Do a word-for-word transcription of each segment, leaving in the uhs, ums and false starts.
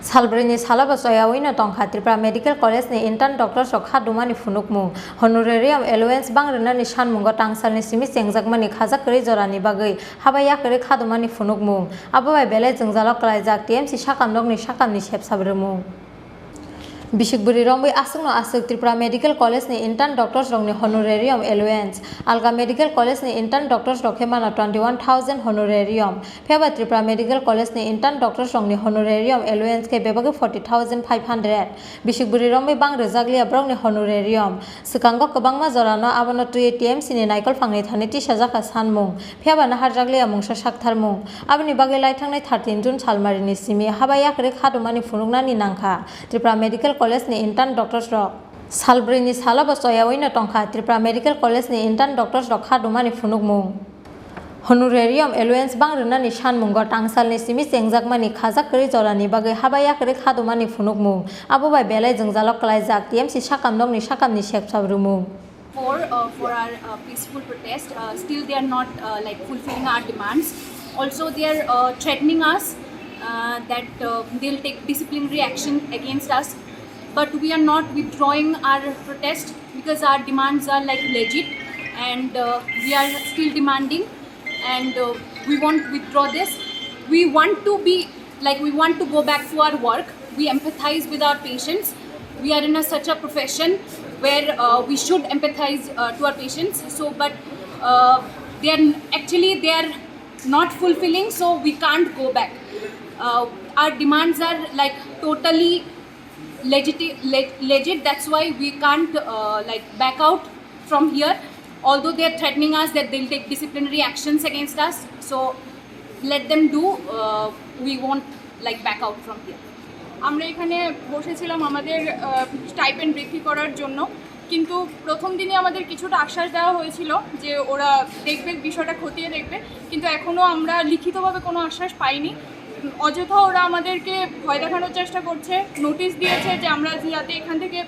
Salbrwini salo bo choyaui no tongkha Tripura Medical College ni intern doctors rok kha dumani phunukmung. Honorarium allowance bang rwnani sanmungo tangsalni simi chengjakmani khajak kwrwi jorani bagwi haba yakarwi kha dumani phunukmung. Abo bai belai jwngjalo kwlaijak T M C sakamrokni sakamni sepsap rwmung. Bisik bwrwi romwi aswkno aswk Tripura Medical College ni intern doctors rokni honorarium allowance. Alga Medical College ni intern doctors rok khe mano twenty one thousand honorarium. Phiya ba Tripura Medical College ni intern doctors rokni honorarium allowance khe bebagwi forty thousand five hundred. Bisik bwrwi romwi bang rwjakliya borokni honorarium. Swkango kwbangma jorano abono twiwi T M C ni naikol phangni thani tisajakha sanmung. Phiya ba naharjakliya mungsa saktharmung. Aboni bagwi laithangnai thirteen June salmarini simi haba yakarwi kha dumani phunuknani nangkha Tripura Medical College ni intern doctors rok. Salbrwini salo bo choyaui no tongkha Tripura Medical College ni intern doctors rok kha dumani phunukmung. Honorarium allowance bang rwnani sanmungo tangsalni simi chengjakmani khajak kwrwi jorani bagwi haba yakarwi kha dumani phunukmung. Abo bai belai jwngjalo kwlaijak T M C sakamnokni sakamni sepsap rwmung. for uh, for our uh, peaceful protest. Uh, still, they are not uh, like fulfilling our demands. Also, they are uh, threatening us uh, that uh, they'll take disciplinary action against us. But we are not withdrawing our protest because our demands are like legit, and uh, we are still demanding, and uh, we won't withdraw this. We want to be like we want to go back to our work. We empathize with our patients. We are in a, such a profession where uh, we should empathize uh, to our patients. So, but uh, they are actually they are not fulfilling. So we can't go back. Uh, our demands are like totally legit. Leg- legit. That's why we can't uh, like back out from here. Although they are threatening us that they'll take disciplinary actions against us. So let them do. Uh, we won't like back out from here. আমরা এখানে বসেছিলাম আমাদের স্টাইপেন্ড বৃদ্ধি করার জন্য। কিন্তু প্রথম দিনই আমাদের কিছুটা আশ্বাস দেওয়া হয়েছিল যে ওরা দেখবে, বিষয়টা খতিয়ে দেখবে। কিন্তু এখনও আমরা লিখিতভাবে কোনো আশ্বাস পাইনি। অযথা ওরা আমাদেরকে ভয় দেখানোর চেষ্টা করছে, নোটিশ দিয়েছে যে আমরা যাতে এখান থেকে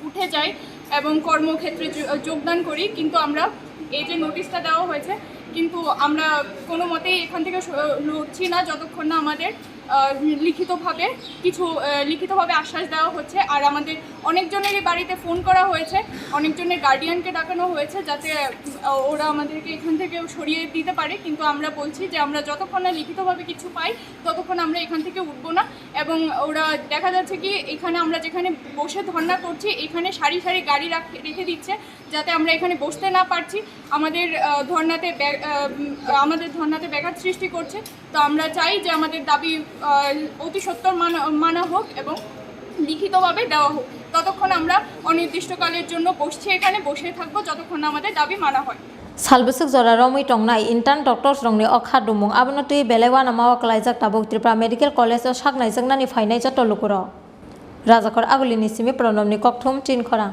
উঠে যাই এবং কর্মক্ষেত্রে যো- যোগদান করি। কিন্তু আমরা এই যে নোটিশটা দেওয়া হয়েছে, কিন্তু আমরা কোনো মতেই এখান থেকে স- লড়ছি না যতক্ষণ না আমাদের আহ, লিখিতভাবে কিছু আহ, লিখিতভাবে আশ্বাস দেওয়া হচ্ছে। আর আমাদের অনেকজনেরই বাড়িতে ফোন করা হয়েছে, অনেকজনের গার্ডিয়ানকে ডাকানো হয়েছে যাতে আহ, ওরা আমাদেরকে এখান থেকে সরিয়ে দিতে পারে। কিন্তু আমরা বলছি যে আমরা যতক্ষণ না লিখিতভাবে কিছু পাই, ততক্ষণ আমরা এখান থেকে উঠবো না। এবং ওরা দেখা যাচ্ছে কি, এখানে আমরা যেখানে বসে ধর্ণা করছি, এখানে সারি সারি গাড়ি রাখ- রেখে দিচ্ছে, যাতে আমরা এখানে বসতে না পারছি। আমাদের আহ, ধর্ণাতে ব্য- আহ, উম, আমাদের ধর্ণাতে ব্যাঘাত সৃষ্টি করছে। তো আমরা চাই যে আমাদের দাবি আহ, অতি সত্বর মানা মানা হোক এবং লিখিতভাবে দেওয়া হোক। ততক্ষণ আমরা অনির্দিষ্টকালের জন্য বসছি, এখানে বসে থাকবো যতক্ষণ না আমাদের দাবি মানা হয়। Salbwswk jora romwi tongnai intern doctors rokni o kha dumung abono twi belai uanama o kwlaijak tabuk Tripura Medical College o sak naijaknani phainai joto lukurok. Rajakhor Agulini simi Pranobni kokthum Chinkhorang.